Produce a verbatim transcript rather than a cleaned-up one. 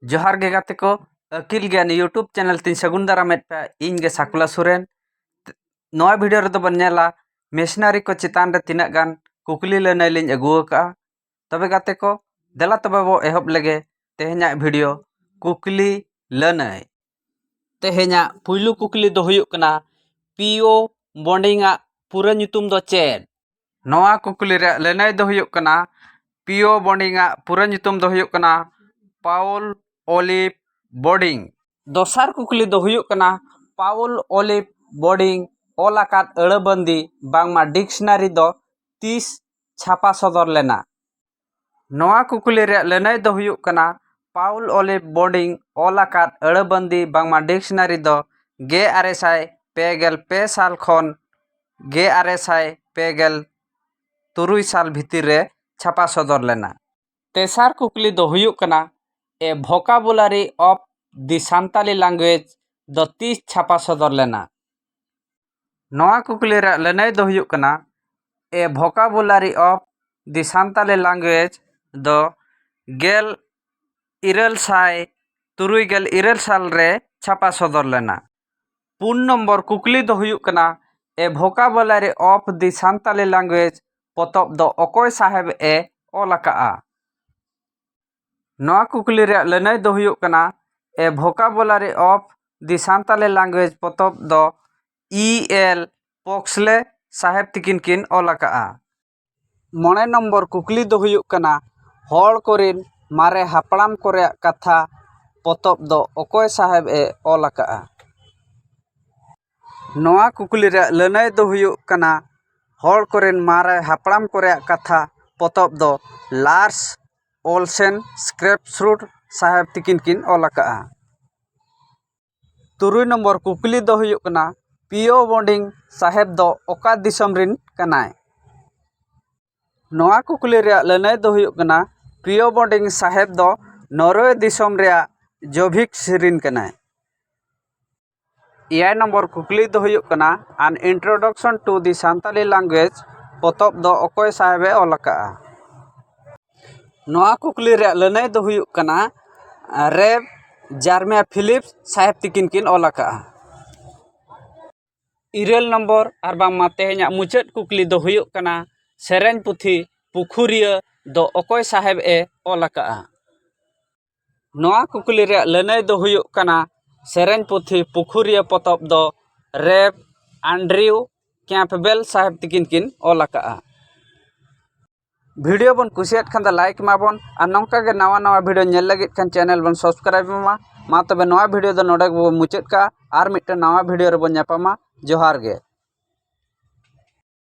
ᱡᱚᱦᱟᱨ ᱜᱮ ᱜᱟᱛᱮ ᱠᱚ, ᱟᱹᱠᱤᱞ ᱜᱮᱭᱟᱱ YouTube ᱪᱮᱱᱮᱞ ᱛᱤᱧ ᱥᱟᱹᱜᱩᱱ ᱫᱟᱨᱟᱢᱮᱫ ᱯᱮᱭᱟ᱾ ᱤᱧ ᱜᱮ ᱥᱟᱠᱩᱞᱟ ᱥᱚᱨᱮᱱ᱾ ᱱᱚᱣᱟ ᱵᱷᱤᱰᱤᱭᱳ ᱨᱮᱫᱚ ᱵᱚᱱ ᱧᱮᱞᱟ ᱢᱤᱥᱱᱟᱨᱤ ᱠᱚ ᱪᱮᱛᱟᱱ ᱨᱮ ᱛᱤᱱᱟᱹᱜ ᱜᱟᱱ ᱠᱩᱠᱞᱤ ᱞᱟᱹᱱᱟᱹᱭ ᱞᱤᱧ ᱟᱹᱜᱩ ᱟᱠᱟᱫᱼᱟ᱾ ᱛᱚᱵᱮ ᱜᱟᱛᱮ ᱠᱚ, ᱫᱮᱞᱟ ᱛᱚᱵᱮ ᱵᱚ ᱮᱦᱚᱵ ᱞᱮᱜᱮ ᱛᱮᱦᱮᱧᱟᱜ ᱵᱷᱤᱰᱤᱭᱳ ᱠᱩᱠᱞᱤ ᱞᱟᱹᱱᱟᱹᱭ᱾ ᱛᱮᱦᱮᱧᱟᱜ ᱯᱩᱭᱞᱩ ᱠᱩᱠᱞᱤ ᱫᱚ ᱦᱩᱭᱩᱜ ᱠᱟᱱᱟ, ᱯᱤ ᱳ ᱵᱚᱱᱰᱤᱝ ᱟᱜ ᱯᱩᱨᱟᱹ ᱧᱩᱛᱩᱢ ᱫᱚ ᱪᱮᱫ? ᱱᱚᱣᱟ ᱠᱩᱠᱞᱤ ᱨᱮᱭᱟᱜ ᱞᱟᱹᱱᱟᱹᱭ ᱫᱚ ᱦᱩᱭᱩᱜ ᱠᱟᱱᱟ, ᱯᱤ ᱳ ᱵᱚᱱᱰᱤᱝ ᱟᱜ ᱯᱩᱨᱟᱹ ᱧᱩᱛᱩᱢ ᱫᱚ ᱦᱩᱭᱩᱜ ᱠᱟᱱᱟ ᱯᱟᱣᱩᱞ ᱚᱞᱤᱵᱷ ᱵᱚᱰᱤᱝ᱾ ᱫᱚᱥᱟᱨ ᱠᱩᱠᱞᱤ ᱫᱚ ᱦᱩᱭᱩᱜ ᱠᱟᱱᱟ, ᱯᱟᱣᱩᱞ ᱚᱞᱤᱵᱷ ᱵᱚᱰᱤᱝ ᱚᱞ ᱟᱠᱟᱫ ᱟᱹᱲᱟᱹᱵᱟᱹᱱᱫᱤ ᱵᱟᱝᱢᱟ ᱰᱤᱠᱥᱱᱟᱨᱤ ᱫᱚ ᱛᱤᱥ ᱪᱷᱟᱯᱟ ᱥᱚᱫᱚᱨ ᱞᱮᱱᱟ? ᱱᱚᱣᱟ ᱠᱩᱠᱞᱤ ᱨᱮᱭᱟᱜ ᱞᱟᱹᱱᱟᱹᱭ ᱫᱚ ᱦᱩᱭᱩᱜ ᱠᱟᱱᱟ, ᱯᱟᱣᱩᱞ ᱚᱞᱤᱵᱷ ᱵᱚᱰᱤᱝ ᱚᱞ ᱟᱠᱟᱫ ᱟᱹᱲᱟᱹᱵᱟᱹᱱᱫᱤ ᱵᱟᱝᱢᱟ ᱰᱤᱠᱥᱱᱟᱨᱤ ᱫᱚ ᱜᱮᱞ ᱟᱨᱮ ᱥᱟᱭ ᱯᱮ ᱜᱮᱞ ᱯᱮ ᱥᱟᱞ ᱠᱷᱚᱱ ᱜᱮᱞ ᱟᱨᱮ ᱥᱟᱭ ᱯᱮ ᱜᱮᱞ ᱛᱩᱨᱩᱭ ᱥᱟᱞ ᱵᱷᱤᱛᱤᱨ ᱨᱮ ᱪᱷᱟᱯᱟ ᱥᱚᱫᱚᱨ ᱞᱮᱱᱟ᱾ ᱛᱮᱥᱟᱨ ᱠᱩᱠᱞᱤ ᱫᱚ ᱦᱩᱭᱩᱜ ᱠᱟᱱᱟ, A Vocabulary of the Santali Language ᱫᱚ ᱛᱤᱥ ᱪᱷᱟᱯᱟ ᱥᱚᱫᱚᱨ ᱞᱮᱱᱟ? ᱱᱚᱣᱟ ᱠᱩᱠᱞᱤ ᱨᱮᱭᱟᱜ ᱞᱟᱹᱱᱟᱹᱭ ᱫᱚ ᱦᱩᱭᱩᱜ ᱠᱟᱱᱟ, A Vocabulary of the Santali Language ᱫᱚ ᱜᱮᱞ ᱤᱨᱟᱹᱞ ᱥᱟᱭ ᱛᱩᱨᱩᱭ ᱜᱮᱞ ᱤᱨᱟᱹᱞ ᱥᱟᱞ ᱨᱮ ᱪᱷᱟᱯᱟ ᱥᱚᱫᱚᱨ ᱞᱮᱱᱟ᱾ ᱯᱩᱱ ᱱᱚᱢᱵᱚᱨ ᱠᱩᱠᱞᱤ ᱫᱚ ᱦᱩᱭᱩᱜ ᱠᱟᱱᱟ, A Vocabulary of the Santali Language ᱯᱚᱛᱚᱵ ᱫᱚ ᱚᱠᱚᱭ ᱥᱟᱦᱮᱵ ᱮ ᱚᱞ ᱟᱠᱟᱫᱼᱟ? ᱱᱚᱣᱟ ᱠᱩᱠᱞᱤ ᱨᱮᱭᱟᱜ ᱞᱟᱹᱱᱟᱹᱭ ᱫᱚ ᱦᱩᱭᱩᱜ ᱠᱟᱱᱟ, A Vocabulary of the Santali Language ᱯᱚᱛᱚᱵ ᱫᱚ ᱤ ᱮᱞ ᱯᱚᱠᱥᱞᱮ ᱥᱟᱦᱮᱵ ᱛᱤᱠᱤᱱ ᱠᱤᱱ ᱚᱞ ᱟᱠᱟᱫᱼᱟ᱾ ᱢᱚᱬᱮ ᱱᱚᱢᱵᱚᱨ ᱠᱩᱠᱞᱤ ᱫᱚ ᱦᱩᱭᱩᱜ ᱠᱟᱱᱟ, ᱦᱚᱲ ᱠᱚᱨᱮᱱ ᱢᱟᱨᱮ ᱦᱟᱯᱲᱟᱢ ᱠᱚᱨᱮᱭᱟᱜ ᱠᱟᱛᱷᱟ ᱯᱚᱛᱚᱵ ᱫᱚ ᱚᱠᱚᱭ ᱥᱟᱦᱮᱵ ᱮ ᱚᱞ ᱟᱠᱟᱫᱼᱟ? ᱱᱚᱣᱟ ᱠᱩᱠᱞᱤ ᱨᱮᱭᱟᱜ ᱞᱟᱹᱱᱟᱹᱭ ᱫᱚ ᱦᱩᱭᱩᱜ ᱠᱟᱱᱟ, ᱦᱚᱲ ᱠᱚᱨᱮᱱ ᱢᱟᱨᱮ ᱦᱟᱯᱲᱟᱢ ᱠᱚᱨᱮᱭᱟᱜ ᱠᱟᱛᱷᱟ ᱯᱚᱛᱚᱵ ᱫᱚ ᱞᱟᱨᱥ ᱚᱞᱥᱮᱱ ᱥᱠᱨᱮᱯᱥᱨᱩᱰ ᱥᱟᱦᱮᱵ ᱛᱤᱠᱤᱱ ᱠᱤᱱ ᱚᱞ ᱟᱠᱟᱫᱼᱟ᱾ ᱛᱩᱨᱩᱭ ᱱᱚᱢᱵᱚᱨ ᱠᱩᱠᱞᱤ ᱫᱚ ᱦᱩᱭᱩᱜ ᱠᱟᱱᱟ, ᱯᱤ ᱳ ᱵᱚᱱᱰᱤᱝ ᱥᱟᱦᱮᱵ ᱫᱚ ᱚᱠᱟ ᱫᱤᱥᱚᱢ ᱨᱤᱱ ᱠᱟᱱᱟᱭ? ᱱᱚᱣᱟ ᱠᱩᱠᱞᱤ ᱨᱮᱭᱟᱜ ᱞᱟᱹᱱᱟᱹᱭ ᱫᱚ ᱦᱩᱭᱩᱜ ᱠᱟᱱᱟ, ᱯᱤ ᱳ ᱵᱚᱱᱰᱤᱝ ᱥᱟᱦᱮᱵ ᱫᱚ ᱱᱚᱨᱣᱮ ᱫᱤᱥᱚᱢ ᱨᱮᱭᱟᱜ ᱡᱳᱵᱷᱤᱠᱥ ᱨᱤᱱ ᱠᱟᱱᱟᱭ᱾ ᱮᱭᱟᱭ ᱱᱚᱢᱵᱚᱨ ᱠᱩᱠᱞᱤ ᱫᱚ ᱦᱩᱭᱩᱜ ᱠᱟᱱᱟ, An Introduction to the Santali Language ᱯᱚᱛᱚᱵ ᱫᱚ ᱚᱠᱚᱭ ᱥᱟᱦᱮᱵ ᱮ ᱚᱞ ᱟᱠᱟᱫᱼᱟ? ᱱᱚᱣᱟ ᱠᱩᱠᱞᱤ ᱨᱮᱭᱟᱜ ᱞᱟᱹᱱᱟᱹᱭ ᱫᱚ ᱦᱩᱭᱩᱜ ᱠᱟᱱᱟ, ᱨᱮᱵᱷ ᱡᱟᱨᱢᱤᱭᱟ ᱯᱷᱤᱞᱤᱯᱥ ᱥᱟᱦᱮᱵᱽ ᱛᱤᱠᱤᱱ ᱠᱤᱱ ᱚᱞ ᱟᱠᱟᱫᱼᱟ᱾ ᱤᱨᱟᱹᱞ ᱱᱚᱢᱵᱚᱨ ᱟᱨ ᱵᱟᱝᱢᱟ ᱛᱮᱦᱮᱧᱟᱜ ᱢᱩᱪᱟᱹᱫ ᱠᱩᱠᱞᱤ ᱫᱚ ᱦᱩᱭᱩᱜ ᱠᱟᱱᱟ, ᱥᱮᱨᱮᱧ ᱯᱩᱛᱷᱤ ᱯᱩᱠᱷᱩᱨᱤᱭᱟᱹ ᱫᱚ ᱚᱠᱚᱭ ᱥᱟᱦᱮᱵᱽ ᱮ ᱚᱞ ᱟᱠᱟᱫᱼᱟ? ᱱᱚᱣᱟ ᱠᱩᱠᱞᱤ ᱨᱮᱭᱟᱜ ᱞᱟᱹᱱᱟᱹᱭ ᱫᱚ ᱦᱩᱭᱩᱜ ᱠᱟᱱᱟ, ᱥᱮᱨᱮᱧ ᱯᱩᱛᱷᱤ ᱯᱩᱠᱷᱩᱨᱤᱭᱟᱹ ᱯᱚᱛᱚᱵ ᱫᱚ ᱨᱮᱵᱷ ᱟᱱᱰᱨᱤᱭᱩ ᱠᱮᱢᱯᱵᱮᱞ ᱥᱟᱦᱮᱵᱽ ᱛᱤᱠᱤᱱ ᱠᱤᱱ ᱚᱞ ᱟᱠᱟᱫᱼᱟ᱾ ᱵᱷᱤᱰᱤᱭᱳ ᱵᱚᱱ ᱠᱩᱥᱤᱭᱟᱫ ᱠᱷᱟᱱ ᱫᱚ ᱞᱟᱭᱤᱠ ᱮᱢᱟ ᱵᱚᱱ, ᱟᱨ ᱱᱚᱝᱠᱟ ᱜᱮ ᱱᱟᱣᱟ ᱱᱟᱣᱟ ᱵᱷᱤᱰᱤᱭᱳ ᱧᱮᱞ ᱞᱟᱹᱜᱤᱫ ᱠᱷᱟᱱ ᱪᱮᱱᱮᱞ ᱵᱚᱱ ᱥᱟᱵᱥᱠᱨᱟᱭᱤᱵ ᱢᱟ᱾ ᱢᱟ ᱛᱚᱵᱮ ᱱᱚᱣᱟ ᱵᱷᱤᱰᱤᱭᱳ ᱫᱚ ᱱᱚᱰᱮ ᱜᱮᱵᱚᱱ ᱢᱩᱪᱟᱹᱫ ᱠᱟᱜᱼᱟ, ᱟᱨ ᱢᱤᱫᱴᱮᱱ ᱱᱟᱣᱟ ᱵᱷᱤᱰᱤᱭᱳ ᱨᱮᱵᱚᱱ ᱧᱟᱯᱟᱢᱟ᱾ ᱡᱚᱦᱟᱨ ᱜᱮ᱾